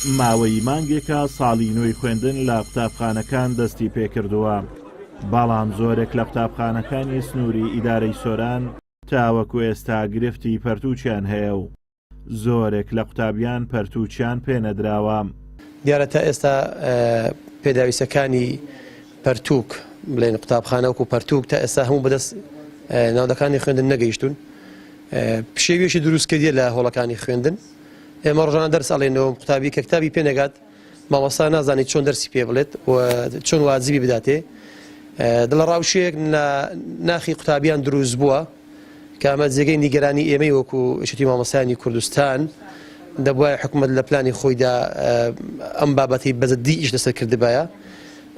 ماوەی مانگێکە ساڵی نوێی خوێندن لە قوتابخانەکان دەستی پێکردووە، بەڵام زۆرێک لە قوتابخانەکانی سنووری ئیدارەی سۆران تاوەکو ئێستا گرفتی پەرتووکیان هەیە و زۆرێک لە قوتابیان پەرتووکیان پێ نەدراوە. دیارە تا ئێستا پێداویستەکانی پەرتووک بڵێن قوتابخانە وەکو پەرتووک تا ئێستا هەموو بەدەست ناوەندەکانی خوێندن نەگەیشتوون. پشێویەکی دروست کردیە لە هۆڵەکانی خوێندن. ئێمە ڕۆژانە دەرس ئەڵێنەوە قوتابی کە کتابی پێ نەگات مامۆستا نازانێت چۆن دەرسی پێ بڵێت و چۆن واجبی بداتێ. دڵەڕاوکێیەک لە ناخی قوتابیان دروست بووە. کە ئەمە جێگەی نیگەرانی ئێمەی وەکو یەکێتی مامۆستایانی کوردستان، دەبوایە حکومەت لە پلانی خۆیدا ئەم بابەتەی بە جدی ئیش لەسەر کردبایە.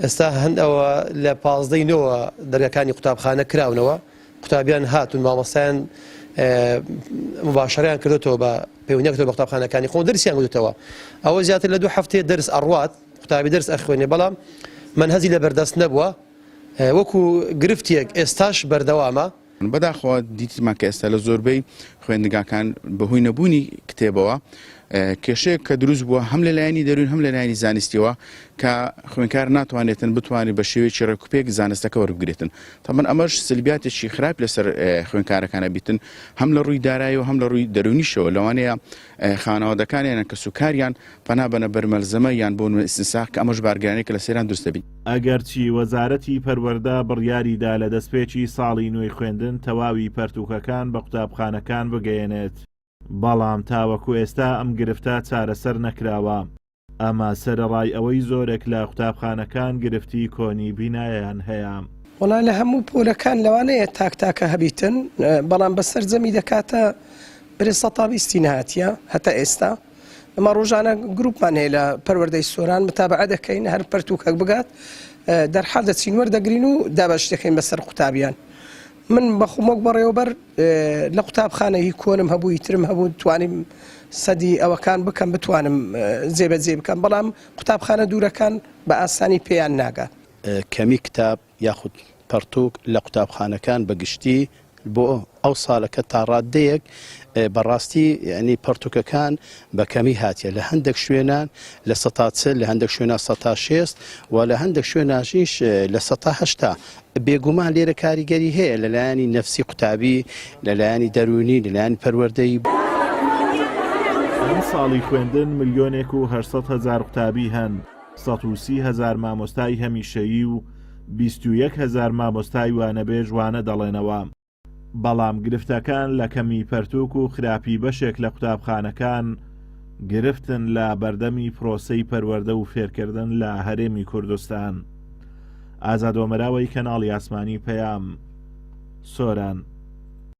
ئێستا هەند ئەوە لە پازدەی نۆوە دەرگاکانی قوتابخانە کراونەوە، قوتابیان هاتوون، مامۆستایان مباشەرەیان کردوتەوە بە پەیوەندیان کردووە بە قوتابخانەکانی خۆ دەرسیان گوتوتەوە. ئەوە زیاتر لە دوو هەفتەیە دەرس ئەڕوات، قوتابی دەرس ئەخوێنێ، بەڵام مەنهەجی لەبەردەست نەبووە. وەکو گرفتێک ئێستاش بەردەوامە. بەداخەوە دیتمان کە ئێستا لە زۆربەی خوێندنگاکان بەهۆی نەبوونی کتێبەوە کێشەیەک کە دروست بووە هەم لە لایەنی دەروون هەم لە لایەنی زانستیەوە کە خوێنکار ناتوانێتن بتوانێت بە شێوەیەکی ڕێکوپێک زانستەکە وەربگرێتن تەبەن ئەمەش سلبیاتێکی خراپ لەسەر خوێنکارەکانە بیتن هەم لە ڕووی دارایی و هەم لە ڕووی دەروونیشەوە لەوانەیە خانەوادەکانیان کەسوکاریان پەنا بەنە بەر مەلزەمە یان بۆ نمونە ئیستنساخ کە ئەمەش بارگرانیەکە لە سەریان دروست دەبیت. ئەگەرچی وەزارەتی پەروەردە بڕیاریدا لە دەستپێکی ساڵی نوێی خوێندن تەواوی پەرتووکەکان بە قوتابخانەکان بگەیەنێت، بەڵام تاوەکو ئێستا ئەم گرفتە چارەسەر نەکراوە، ئەمە سەرەڕای ئەوەی زۆرێک لە قوتابخانەکان گرفتی کۆنی بینایەیان هەیە. وەڵا لە هەموو پۆلەکان لەوانەیە تاک تاکە هەبیتن بەڵام بە سەرجەمی دەکاتە برێ سەتا بیستی نەهاتیە هەتا ئێستا. ئەمە ڕۆژانە گروپمان هەیە لە پەروەردەی سۆران متابعە دەکەین هەر پەرتوکەک بگات دەرحال دەچین وەردەگرین و دابەش دەکەین بەسەر قوتابیان من بەخۆم وەک بەڕێوەبەر لە قوتابخانە هی کۆنم هەبوو ترم هەبوو توانیم سەدی ئەوەکان بکەم بتوانم جێبەجێ بکەم بەڵام قوتابخانە دوورەکان بە ئاسانی پێیان ناگات. کەمی کتاب یاخود پەڕتووک لە قوتابخانەکان بە گشتی بۆ ئەو ساڵەکە تاڕاددەیەک بەڕاستی یعنی پەڕتووکەکان بە کەمی هاتیە لە هەندێک شوێنان لە سەتا چل لە هەندێک شوێنان سەتا شێست و لە هەندێک شوێناشیش لە سەتا هەشتا بێگومان لێرە کاریگەری هەیە لە لایەنی نەفسی قوتابی لە لایەنی دەروونی لە لایەنی پەروەردەیی. ئەم ساڵی خوێندن ملیۆنێک و 800 هەزار قوتابی هەن، 130 هەزار مامۆستای هەمیشەیی و 21 هەزار مامۆستای وانەبێژ وانە دەڵێنەوە، بەڵام گرفتەکان لە کەمی پەرتوک و خراپی بەشێک لە قوتابخانەکان گرفتن لە بەردەمی پرۆسەی پەروەردە و فێرکردن لە هەرێمی کوردستان. ئازاد ئۆمەراوەی کەناڵی ئاسمانی پەیام، سۆران.